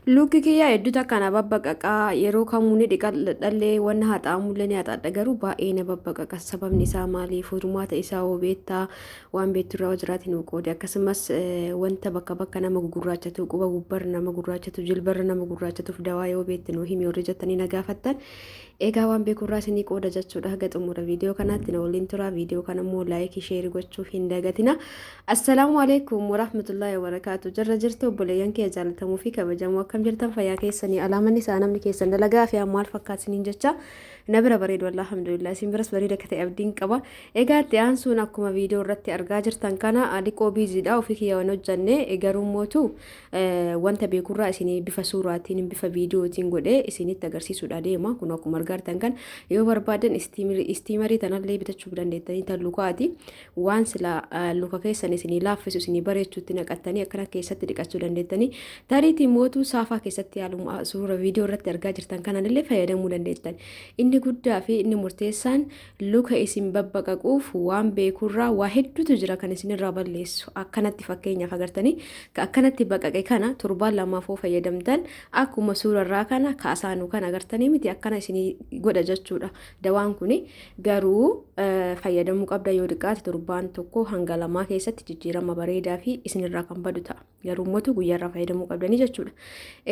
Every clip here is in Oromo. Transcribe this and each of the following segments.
Lukki kiyya hedduu takka na babbaqaqaa yeroo kamuu ni dhiqadhallee wanna haxaa'amullee ni haxaadha garuu baay'ee na babbaqaqa sababni isaa maali furmaata isaa hoo beektaa waan beekturraa hoo jiraate nuu qoodi akkasumas wanta bakka bakka nama gugurraachatu quba gubbarra nama gurraachatu jilbarra nama gurraachatuuf dawaa yoo beekte nuu himi warri jettanii na gaafattan Egaa waan beekurraa isinii qooda jechuudha. Haga xumura viidiyoo kanaatti na waliin turaa. Viidiyoo kana immoo laayikii sheerii gochuu hin dagatina. Assalaamu alaikum warahmatullaahi wabarakaatu. Jirra jirtu obboleeyyan kee jaalatamuu fi kabajamoo akkam jirtan fayyaa keessanii alaamanni isaa namni keessan dalagaa fi maal fakkaatiniin jecha na bira bareedu alhamdulillah isin biras bareeda akka ta'e abdiin qaba. Egaa itti aansuun akkuma viidiyoo irratti argaa jirtan kana liqoo biiziidha ofii kiyya waan hojjanne garuu mootu wanta beekurraa isinii bifa suuraatiin bifa viidiyootiin godhee isinitti agarsiisuudha deema kun akkuma argaartan kan yoo barbaadan istiimarii tanallee bitachuu dandeettanii tan lukaati waan sila luka keessan isinii laaffisu isinii bareechuutti naqattanii akkana keessatti dhiqachuu dandeettanii tariitii mootuu saafaa keessatti haaluma suura viidiyoo irratti argaa jirtan kananillee fayyadamuu dandeettan inni guddaa fi inni murteessaan luka isin babbaqaquuf waan beekurraa waa hedduutu jira kan isinirraa balleessu akkanatti fakkeenyaaf agartanii ka akkanatti baqaqe kana torbaan lamaaf hoo fayyadamtan akkuma suurarraa kana kaasaanu kan agartanii miti akkana isinii godha jechuudha dawaan kuni garuu fayyadamuu qabda yoo xiqqaate torbaan tokko hanga lamaa keessatti jijjiirama bareedaa fi isinirraa kan badu ta'a. Garuu immoo guyyaa irraa fayyadamuu qabdanii jechuudha.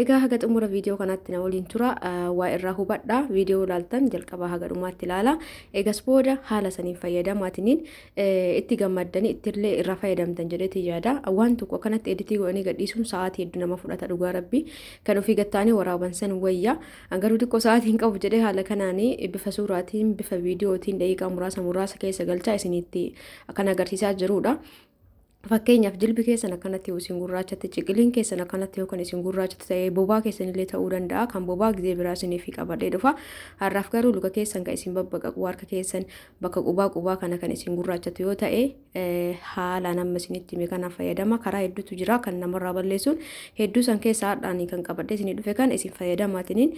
Egaa haga xumura viidiyoo kanaatti na waliin tura. Waa irraa hubadhaa. Viidiyoo ilaaltan jalqabaa haga dhumaatti ilaala. Egas booda haala saniin fayyadamaatiniin itti gammaddanii ittillee irraa fayyadamtan jedheeti yaada. Waan tokko akkanatti editii godhanii gadhiisuun sa'aatii hedduu nama fudhata dhugaa rabbii. Kan ofii gattaanii waraaban san wayya. Garuu xiqqoo sa'aatii hin qabu jedhee haala kanaan bifa suuraatiin bifa viidiyootiin daqiiqaa muraasa muraasa keessa galchaa isinitti kan agarsiisaa jirudha. Fakkeenyaaf jilbi keessan akkanatti yoo isin gurraachatti, ciqiliin keessan akkanatti yoo kan isin gurraachatti ta'e, bobaa keessan illee ta'uu danda'a. Kan bobaa gizee biraa isiniif qabadhee dhufa. Har'aaf garuu luka keessan kan isin babbaqaqu harka keessan bakka qubaa qubaa kana kan isin gurraachatu yoo ta'e haalaan amma isinitti hime kana fayyadama. Karaa hedduutu jira kan namarraa balleessuun hedduu san keessaa har'aan kan qabadhee isinii dhufe kan isin fayyadamaatiniin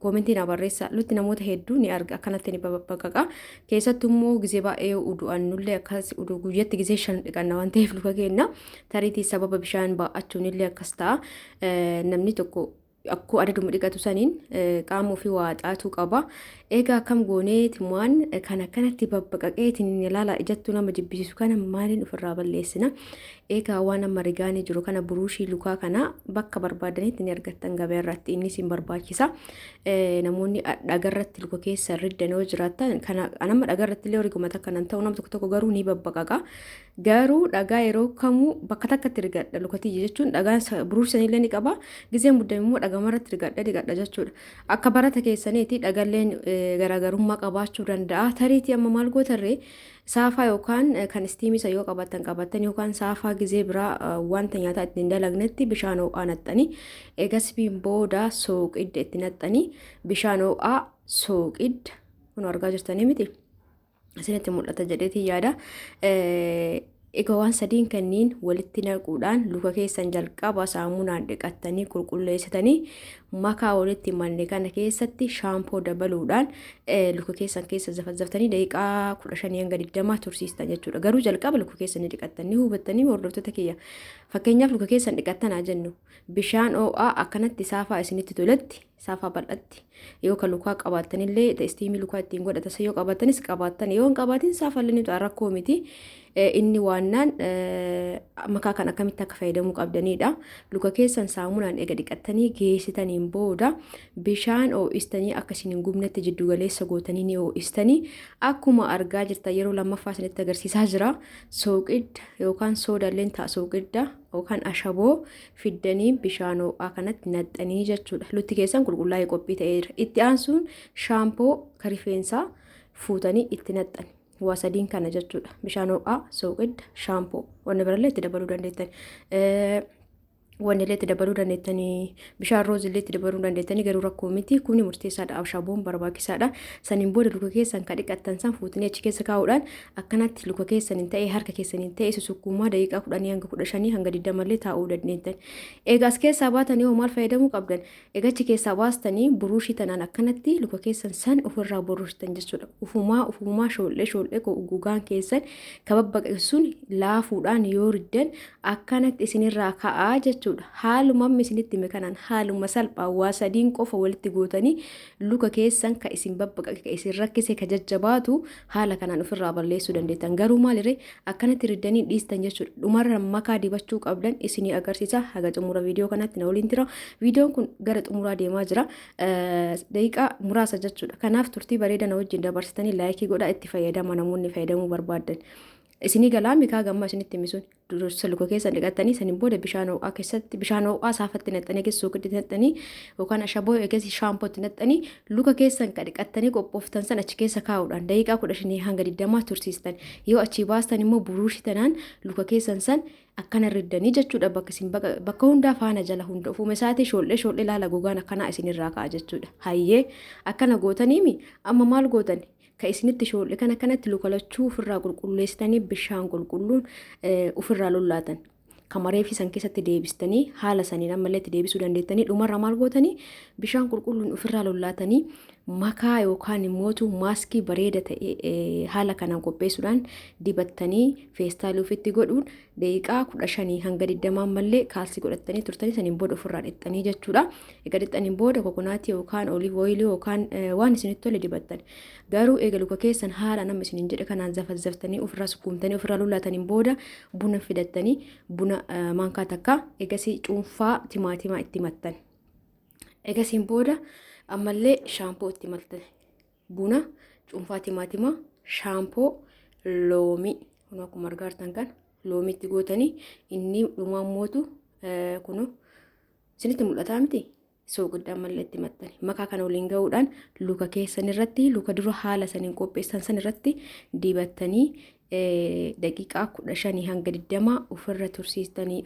Koomentii naa barreessaa. Lutti namoota hedduu ni arga akkanatti ni babbaqaqa. Keessattuu immoo gizee baay'ee udu'an nullee akkas uduu guyyatti gizee 5 dhiqanna waan ta'eef luka keenya tariitii sababa bishaan baa'achuun illee akkas ta'a. Namni tokko akkoo adaduma dhiqatu saniin qaama ofii waa xaatuu qaba. Egaa akkam gooneetimaan kan akkanatti babbaqaqeetiin ilaala ijattuu nama jibbisiisu kana maaliin ofirraa balleessina? Egaa waan amma rigaanii jiru kana buruushii lukaa kana bakka barbaadanitti ni argattan gabaa irratti inni isin barbaachisa. Namoonni dhagarratti luka keessa riddan yoo jiraattan kana nama dhagarratti illee riguma takka nan ta'u nama tokko tokko garuu ni babbaqaqa. Garuu dhagaa yeroo kamuu bakka takkatti rigadha luka tiyya jechuun dhagaan buruushii sanillee ni qaba. Gizee muddame immoo dhagamarratti rigadha dhiqadha jechuudha. Akka barata keessaniiti dhagalleen garaagarummaa qabaachuu danda'a. Tariitii amma maal gootarree Saafaa yookaan kan istiimii san yoo qabaattan qabaattan yookaan saafaa gizee biraa wanta nyaataa ittiin dalagnetti bishaan ho'aa naxxanii eegasbiin booda sooqidda itti naxxanii bishaan ho'aa sooqidda kun argaa jirtanii miti isinitti mul'ata jedheetiin yaada. Egaa waan sadiin kanniin walitti naquudhaan luka keessan jalqaba saamunaan dhiqattanii qulqulleessitanii makaa walitti manne kana keessatti shaampoo dabaluudhaan luka keessan keessa zafazaftanii daqiiqaa 15 hanga 20 tursiistan jechuudha. Garuu jalqaba luka keessan ni dhiqattan ni hubattanii hordoftoota kiyya. Fakkeenyaaf luka keessan dhiqattan haa jennu bishaan ho'aa akkanatti saafaa isinitti toletti saafaa bal'atti yoo kan lukaa qabaattanillee istiimii lukaa ittiin godhatan san yoo qabaattanis qabaattan yoo hin qabaatin saafallee ni ta'a rakkoo miti. Inni waannaan makaa kan akkamitti akka fayyadamuu qabdanidha. Luka keessan saamunaan ega dhiqattanii geessitaniin booda bishaan ho'istanii akka isin hin gubnetti jiddu galeessa gootanii ni ho'istanii akkuma argaa jirtan yeroo lammaffaa isinitti agarsiisaa jira. Sooqidda yookaan soodalleen ta'a sooqidda yookaan ashaboo fiddanii bishaan ho'aa kanatti naxxanii jechuudha. Lutti keessan qulqullaa'ee qophii ta'eera. Itti aansuun shaampoo ka rifeensaa fuutanii itti naxxan. Waa sadiin kana jechuudha. Bishaan ho'aa, sooqidda, shaampoo. Wanni birallee itti dabaluu dandeettan. Wanni illee itti dabaluu dandeettanii bishaan roozii illee itti dabaluu dandeettanii garuu rakkoo miti. Kuni murteessaadha. Ashaboon barbaachisaadha. Saniin booda luka keessan ka dhiqattan san fuutanii achi keessa kaa'uudhaan akkanatti luka keessaniin ta'ee harka keessaniin ta'ee susukkuumaa daqiiqaa 10 hanga 15 hanga 20 illee taa'uu dandeettan. Egaa as keessaa baatanii hoo maal fayyadamuu qabdan? Egaa achi keessaa baastanii buruushii tanaan akkanatti luka keessan san ofirraa buruushtan jechuudha. Ufumaa ufumaa shool'ee shool'ee gogaan keessan ka babbaqe sun laafuudhaan yoo riddan akkanatti isinirraa ka'aa jechuudha. jechuudha. Haaluma amma isinitti hime kanaan, haaluma salphaa waa sadiin qofa walitti gootanii luka keessan ka isin babbaqaqe, ka isin rakkise, ka jajjabaatu haala kanaan ofirraa balleessuu dandeettan. Garuu maaliree akkanatti riddanii dhiistan jechuudha. Dhumarra makaa dibachuu qabdan isinii agarsiisa. Haga xumura viidiyoo kanaatti na waliin tura. Viidiyoon kun gara xumuraa deemaa jira. Daqiiqaa muraasa jechuudha. Kanaaf turtii bareeda na wajjin dabarsitanii laayikii godhaa, itti fayyadama namoonni fayyadamuu barbaaddan. Isinii galaa mikaa gammaa isinitti himisuun dursa luka keessan dhiqattanii, saniin booda bishaan ho'aa keessatti, bishaan ho'aa saafatti naqxanii, eegas soogiddi naqxanii yookaan ashaboo, eegas shaampootti naqxanii, luka keessan ka dhiqattanii qophooftan san achi keessa kaa'uudhaan daqiiqaa 15 hanga 20 tursiistan. Yoo achii baastan immoo buruushii tanaan luka keessan san akkana riddanii jechuudha. Bakka isin bakka hundaa faana jala hunda ofuma isaatii shool'ee shool'ee laala, gogaan akkanaa isinirraa ka'a jechuudha. Hayyee, akkana gootaniimi amma maal gootan? Ka isinitti shool'e kan akkanatti luka lachuu ofirraa qulqulleessitanii bishaan qulqulluun ofirraa lollaatan. Kamaree fi san keessatti deebistanii haala saniin ammallee itti deebisuu dandeettanii. Dhumarra maal gootanii? Bishaan qulqulluun ofirraa lollaatanii makaa yookaan immootu maaskii bareeda ta'e haala kanaan qopheessuudhaan dibattanii, feestaalii ofitti godhuun daqiiqaa 15 hanga 20 ammallee kaalsii godhattanii turtanii, saniin booda ofirraa dhixxanii jechuudha. Egaa dhixxaniin booda coconut yookaan olive oil yookaan waan isinitti tole dibattan. Garuu eega luka keessan haala nama isiniin jedhe kanaan zafazzaftanii, ofirraa sukkuumtanii, ofirraa lolaataniin booda buna fidattanii, buna maankaa takka, egasii cuunfaa timaatimaa itti mattan. Egasiin booda ammallee shaampoo itti maltan. Buna, cuunfaa timaatimaa, shaampoo, loomii. Kun akkuma argaa jirtan kan loomii itti gootanii, inni dhumaa mootu kun isinitti mul'ataa miti? Soogidda ammallee itti maxxane. Makaa kana waliin ga'uudhaan luka keessan irratti, luka dura haala saniin qopheessan san irratti dibattanii daqiiqaa 15 hanga 20 ofirra tursiistanii,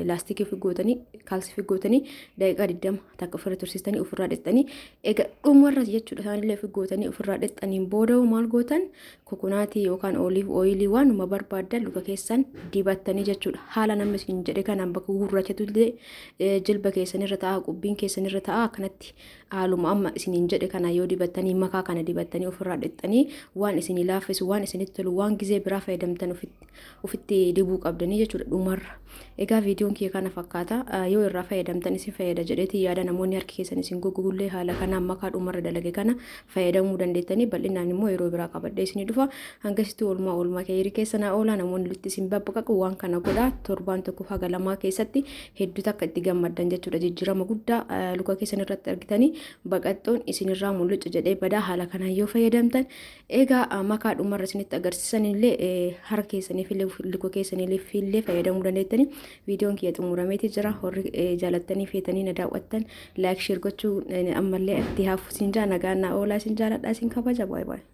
laastikii ofi gootanii, kaalsii ofi gootanii, daqiiqaa 20 takka ofirra tursiistanii ofirraa dhixxanii, egaa dhumarra jechuudha isaanillee ofi gootanii ofirraa dhixxaniin booda maal gootan? Coconut yookaan olive oil waanuma barbaaddan luka keessan dibattanii jechuudha. Haala namni isin jedhe kanaan bakka gurraachatu illee jilba keessan irra ta'a, qubbiin keessan irra ta'a, akkanatti haaluma amma isiniin jedhe kana yoo dibattanii, makaa kana dibattanii ofirraa dhixxanii, waan isinii laaffisu, waan isinitti tolu, waan gizee biraa fayyadamtan ofitti dibuu qabdanii jechuudha dhumarra. Egaa viidiyoon kiyya kana fakkaata. Yoo irraa fayyadamtan isin fayyada jedheetii yaada. Namoonni harki keessan isin goggogullee haala kanaan makaa dhumarra dalage kana fayyadamuu dandeettanii. Bal'inaan immoo yeroo biraa qabadhee isinii dhufa. Hangasitti oolmaa oolmaa keeyirii keessa naa oolaa. Namoonni lutti isin babbaqaqu waan kana godhaa. Torbaan tokko haga lamaa keessatti hedduu takka itti gammaddan jechuudha. Jijjiirama guddaa luka keessan irratti argitanii baqaxxoon isinirraa mul'ucu jedhee badaa haala kanaan yoo fayyadamtan. Egaa makaa dhumarra isinitti agarsiisan illee harka keessaniif illee luka keessaniif illee fayyadamuu dandeettanii. Viidiyoon kiyya xumurameeti jira. Warri jaalattanii feetanii na daawwattan like, share gochuu ammallee itti hafu. Isin jaa nagaan naa oolaa, isin jaaladha, isin kabaja. Baay'ee baay'ee.